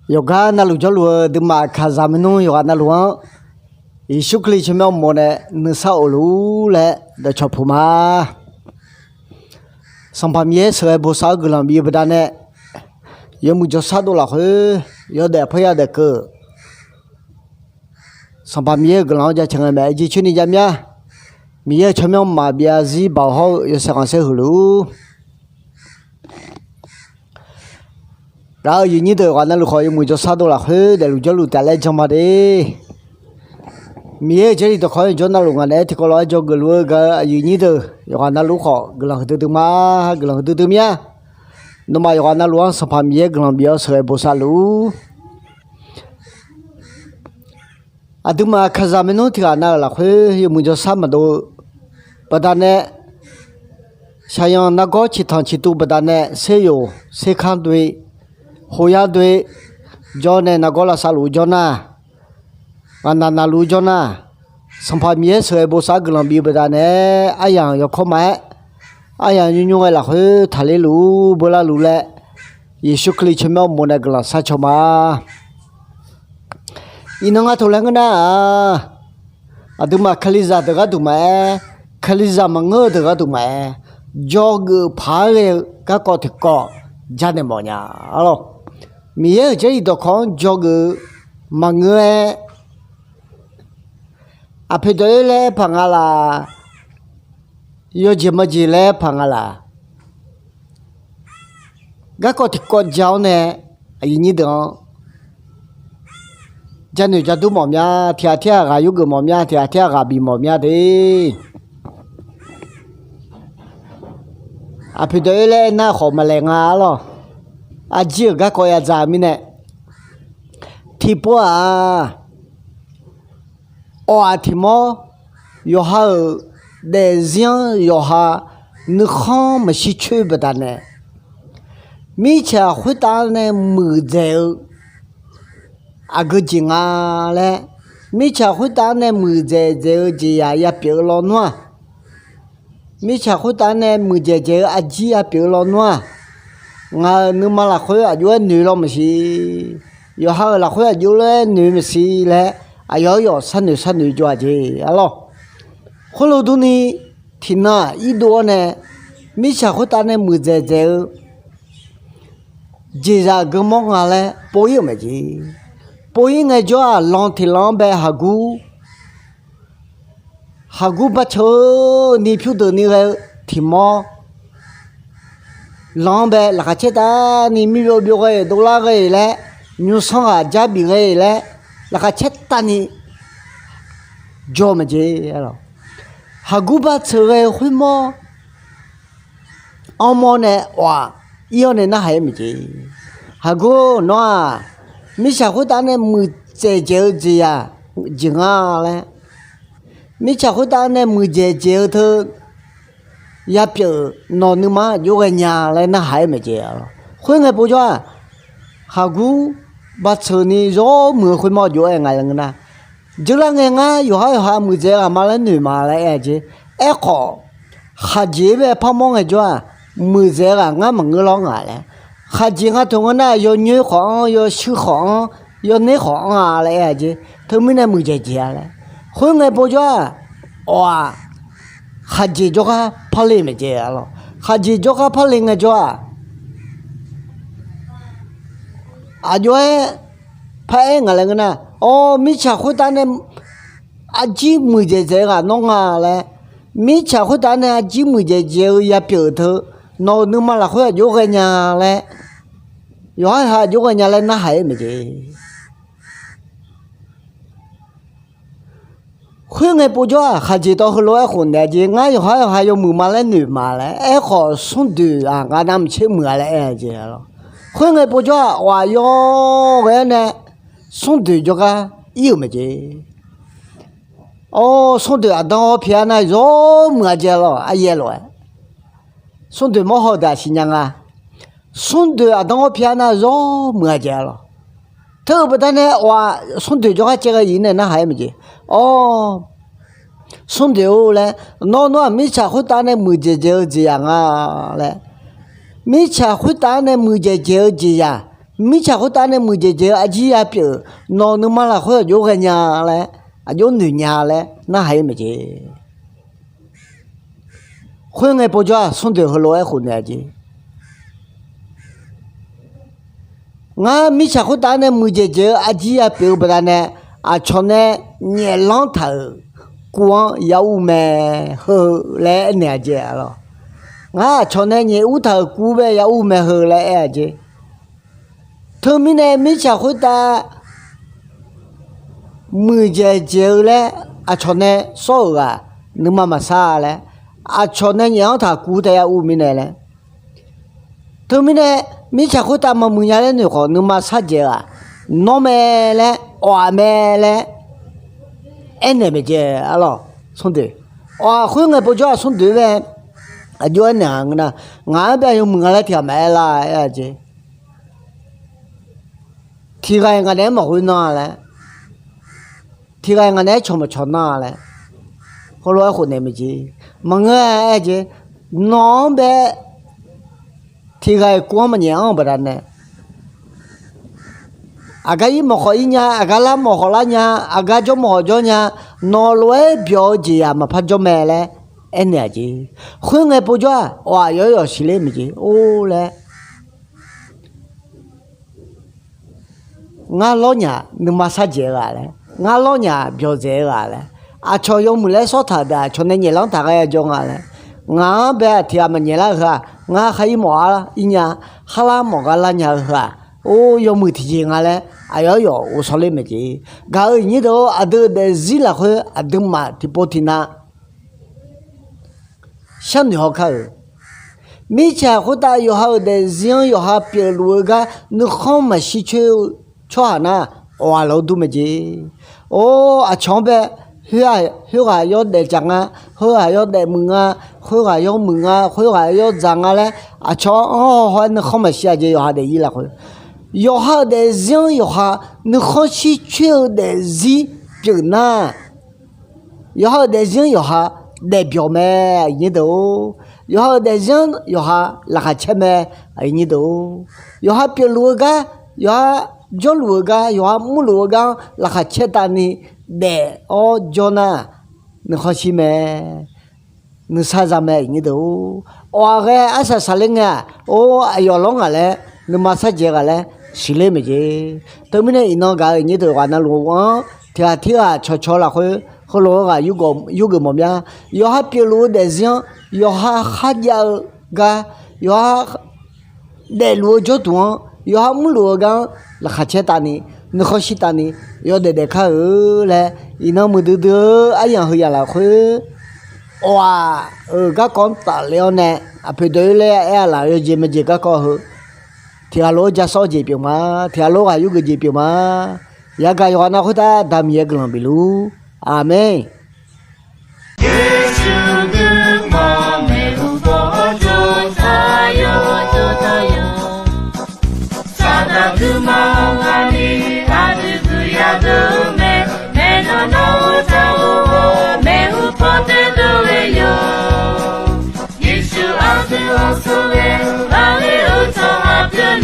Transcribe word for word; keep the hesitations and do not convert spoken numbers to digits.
Yawqgar navluf jawrluf-eu aqduimaf kaqzaq maernmr yawqghaq navluf-anr, Yeqsur Kali tsawrmyanr uqmov nae nuisar of luf-ur laer dawqcawq puq ma. Sanqpaq Miqyaer sheuqghae bosav-eu guiqlanq bif-eu baqdanae, yawmuiq jawrshar dov lafkhoer yawdaef parya daef keuv-euq Sanqpaq Miqyaer-euq guiqlanq-anr jaceuq ngae maeq-aer jircoer ni jav mya. Miqyaer-euq tsawrmyanr maqbyav zarzir baoq hawr-eu yawshaef khanqsaer huiq luf-ur. Gaq-euq aqyuif nyir deuq yawqghaq navluf khawf, yawmuiq jawrshar dov lafkhoer daefluf jawrluf taef laer jan ma de. Miqyaer-euq Jarlif dawqkawq-anr jawr navluf ngaq naeq-aer tiqkawv lof-aer dzawgeuf luf-eu gaq-euq aqyuif nyir deuq yawqghaq navluf khawf, guiqlanq huiqdui dui ma. Guiqlanq huiqdui dui mya. Nawmaf yawqghaq navluf-anr Sanqpaq Miqyaer guiqlanq bif-awr sheuqghae bosav luf-ur. Aqduimaf kaqzaq maernmr tiq ghaq nav-euq lafkhoer yawmuiq jawrshar maqdov-eu baqdanae, shaqyanq nargawr ciqtanq ciqtuv baqdanae, seryoq serkanr doe, hoyar doe, jawr nae nargawr lavsav luf-eu jawr nar, ngaq naq naqluf-eu jawr nar, Sanqpaq Miqyaer sheuqghae bosav guiqlanq bif-eu baqdanae, aryamq yawkawr ma-aer, aryamq nymrnymr ghae lafkhoer taqler luf-ur, beular luf laer, Yeqsur Kali tsawrmyanr uqmov nae guiqlanq sharcaw ma. Iqnan nga taq laer ngeur nar-aq, aqduimaf Kalizaq deuq gharduq maqaer, Kalizaq maqngeur-eu deuq gharduq maqaer, dzawgeuf paq-aer ghae-eu garkawv tiqkawv janaeq mawf nya-a lawq. Miqyaer-euq Jarlif dawqkawq-anr dzawgeuf-eu maqngeur-aer, aqpoeq dawq-oer laer paq nga laq, yawjeq majeq laer paq nga laq, garkawv tiqkawv ja-awr nae, aqyuif nyir deuq-anr janoeq jadur mawf mya. Tiq ghaq tir ghaq ghaq yurgeuf mawf mya, tiq ghaq tir ghaq ghaq bif mawf mya de. Aqpoeq dawq-oer laer aernar khawf maqlaeq nga-a lawq. Arjir-euq garkawv yadzaq-eu mirnae, tiqpov-aq, awq-aq tiq mawr, yawqha-euq daefzir-anr yawqha nuikhanr maqshir coer baqdanae, mirtsaq khoertav-anr nae muiqdzaeq-eu aqgeu jeq nga laer, mirtsaq khoertav-anr nae muiqdzaeq dzaeq-eu jeqzaq yapyeuf-eu lawnmr-aq, mirtsaq khoertav-anr nae muiqdzaeq dzaeq-eu arjir yapyeuf-eu lawnmr-aq, ngaq-euq nuima lafkhoer aqjox-aer noeq law maqsiq. Yawqha-euq lafkhoer aqjox lof-aer noeq maqsiq laer, aqyawf-aer yawf sharnoeq sharnoeq jawr-aq jeq-a lawq. Khoerlof durni, tiqnan-aq irdov-awr nae, mirtsaq khoertav nae muiqdzaeq dzaeq-eu jeqzaq geumawr nga laer pov-ir-euq mae jeq. Pov-ir ngaejawr-aq, lan tiqlan-anr bae haqgur, haqgur baceuq-eu ni pyurdeuq ni ghae-eu tiq mawr, lan-anr bae laqkhaq caer tavni mirbyov byov ghae-euq dovlar ghae-euq laer, nymrsanr ghaq jar bif ghae-euq laer, laqkhaq caer tavni jawr mae jeq-a lawq. Haqgur baceuq ghae-eu khoermawr anrmawr nae awq-aq, ir-awr nae narhaq-aer mae jeq. Haqgur nawr-aq, mirtsaq khoertav nae muiqdzaeq dzaeq-eu jeqzaq jeq nga laer, mirtsaq khoertav nae muiqdzaeq dzaeq-eu teu yapyeuf-euq nawq nuima-anr aqjox ghaenya laer narhaq-aer mae jeq-a lawq. Khoerngae povjawr-aq, haqgur baceuq ni zawr muiq-eu khoermawr aqjox-aer nga laer ngeur nar, dzeurlar ngae ngar yawqhar yawqha muiqdzaeq ghaq ma laer noeq ma laer aer-a jeq. Aerkhawf, khaqjeq-aer bae parmawr ngaejawr-aq, muiqdzaeq ghaq ngar maqngeur lawr nga laer, khaqjeq nga taq ngeur nar, yawnyoer khawf-anr, yawshuir khawf-anr, yawner khawf-anr-a laer aer-a jeq. Teumirnae muiqdzaeq dzaeq-a laer. Khoerngae povjawr-aq, awq-aq, khaqjeq jawrgar parle mae jeq-a lawq. Khaqjeq jawrgar parle ngaejawr-aq, aqjox-aer paraer nga laer ngeur nar, awr, mirtsaq khoertav nae arjir muiqdzaeq dzaeq-eu ghaq nawr nga laer, mirtsaq khoertav nae arjir muiqdzaeq dzaeq-eu yapyeuf-euq teu nawq-euq nuima lafkhoer aqjox ghaenya laer, yawqhar yawqha aqjox ghaenya laer narhaq-aer mae jeq. Khoerngae povjawr-aq, khaqjeq tawv heulof-aer khofnaeq-a jeq. Ngar yawqhar yawqha yawmuiq ma laer noeq ma laer. Aerkhawf, smrdoeq-aq, ngar navmaqtser muiq-a laer aer-a jeq-a lawq. Khoerngae povjawr-aq, awq-aq yawghae-awr nae smrdoeq jawrgar ir-euq mae jeq. Awr, smrdoeq aqdan ghawr pyaeq-a nar zawr muiq-a jeq-a lawq. Aryaer lof-aer smrdoeq mawr haw-eu daq siqnya nga. Smrdoeq aqdan ghawr pyaeq-a nar zawr muiq-a jeq-a lawq. Teu-euq baqdanae awq-aq, smrdoeq jawrgar caev ghae-ir nae narhaq-aer mae jeq. Awr, smrdoeq-or laer, nawr nawr-aq mirtsaq khoertav nae muiqdzaeq dzaeq-eu jeqzaq nga laer, mirtsaq khoertav nae muiqdzaeq dzaeq-eu jeqzaq Mirtsaq khoertav nae muiqdzaeq dzaeq-eu arjir ya pyeuf-euq, nawq-euq nuima lafkhoer aqjox ghae nya laer, aqjox noeq nya laer narhaq-ir maeq jeq. Khoerngae povjawr-aq, smrdoeq heulof-aer khofnaeq-a jeq. Ngar mirtsaq khoertav nae muiqdzaeq dzaeq-eu arjir ya pyeuf-eu baqdanae, aqcawq nae nyaeflanr taq-euq kuv-anr ya ur mae heu laer aernaeq-a jeq. Ngar aqcawq nae nyaef ur taq-euq kuv bae ya ur mae heu laer aer-a jeq. Teumirnae mirtsaq khoertav muiqdzaeq dzaeq-eu laer aqcawq nae sawr-euq ghaq nuima maqsar-a laer, aqcawq nae nyaef-anr taq kuv tae ya ur mirnae laer. Teumirnae mirtsaq khoertav maqmuiq nya laer noeq khawf nuima sar dzaeq-eu-aq, nawr mae laer, awq-aq mae laer aernaeq maeq jeq. Arlawq, smrdoeq, awq-aq khoerngae povjawr-aq smrdoeq bae aqjox aernaeq-a ngeur nar, ngaq-anr bae yawmuiq nga laer tiq ghaq maqaer lar aer-a jeq. Tiq ghaq-iq ngaq naeq-aer maqghoe nar-a laer, tiq ghaq-iq ngaq naeq-aer cawq maqcawq nar-a laer, heulof-aer khofnaeq maeq jeq. Maqngeur-a aer jeq. Nawq-anr bae tiq ghaq-iq kuv-anr maqnyaef-anr-eu baqdanae, aqgar ir mawf khawf ir nya, aqgar lar mawf khawf lar nya, aqgar jawr mawf khawf jawr nya, nawq lof-aer byawq-eu jeqzaq maqpar jawr mae laer aernaeq-a jeq. Khoerngae povjawr-aq, awq-aq yawq-aer yawq siqler maeq jeq. Or laer Ngar lawrnyaf nuima sar dzaeq-eu ghaq laer, ngar lawrnyaf byawqdzaeq-eu ghaq laer, aqcawq yawmuiq laer sawr taq-euq deuq aqcawq nae nyaeflanr taq ghae jawr nga laer, ngaq-anr bae-aq tiq ghaq maqnyaef lar-eu heu-aq, ngar khar ir mawf-ar ir nya, khar lar mawf gar lar nya-eu heu-aq, or yawmuiq tiqjeq nga laer aqyawf yawf ghovshaw ler maeq jeq. Gaq-euq iqnyir deuq-or, aqdui-euq daefzir lafkhoer aqduimaf tiqpov tiqnav sharnoeq haw kar-euq. Mirtsaq khoertav yawqha-euq daefzir-anr yawqha pyeufluf-eu gar nuikhanr maqshir coer-eu tsawrhaq nar, awq-aq lawq dur mae jeq. Or, aqcawq-anr bae khoerghaq yawr daef jaq nga, khoerghaq yawr daef muiq nga, khoerghaq yawr muiq nga, khoerghaq yawr dzaq nga laer aqcawq-anr haw haw-aer nuikhanr maqshir-a jeq. Yawqha daefzir lafkhoer, yawqha-euq daefzir-anr yawqha nuikhanr shir coer-eu daefzir pyeuf nar, yawqha-euq daefzir-anr yawqha daefbyawq mae, aqyuif nyir deuq-or. Yawqha-euq daefzir-anr yawqha laqkhaq caer mae, aqyuif nyir deuq-or. Yawqha pyeufluf-eu gar, yawqha jawrluf-eu gar, yawqha mrluf-eu gar-anr laqkhaq caer tavni daef-awr jawr nar, nuikhanr shir mae, nuisar za mae, aqyuif nyir deuq-or. Awq-aq ghae arsaq saqler ngae-aq, or aqyawf lawr ngaq laer, nuima sar dzaeq ghaq laer siqler maeq jeq. Teumirnae iqnan gaq-euq nyir deuq ghaq navluf-anr tiq ghaq tirghaq cawqcawq lafkhoer heulof-aer ghaq yurgeuf mawf mya. Yawqha pyeufluf-eu daefzir-anr yawqha kharjav-eu gar, yawqha daefluf-eu jawrduq-anr yawqha mrluf-eu gar-anr laqkhaq caer tavni, nuikhanr shir tavni, yawdaef daef kar-eu laer, iqnan muiqdui dui-eu aryamq heu yamq lafkhoer, awq-aq-euq garkawv-anr tafler-awr nae, aqpoeq dawq-ir laer aer-a laf yawjeq maeqjeq garkawv heu, tiq ghaq lof-aer ja sawr-eu jeq pyeuf ma, tiq ghaq lof-aer ghaq yurgeuf jeq pyeuf ma. Yagaq yawqghaq nav khoertav Aqda Miqyaer guiqlanq bifluf-ur. Aqmeq. Yeqsur nuima maeqhu paw jawr taq yawr jawr taq yawr. Saqdaq guiqma-anr gharni aqdui guiqya deuq-eu mae. Maeqnan nawr-eu taq-or, maeqhu paw taedov-eu yawr. Yeqsur aqdui-anr sanr ghae, aqli-euq tsawrhaq pyeuf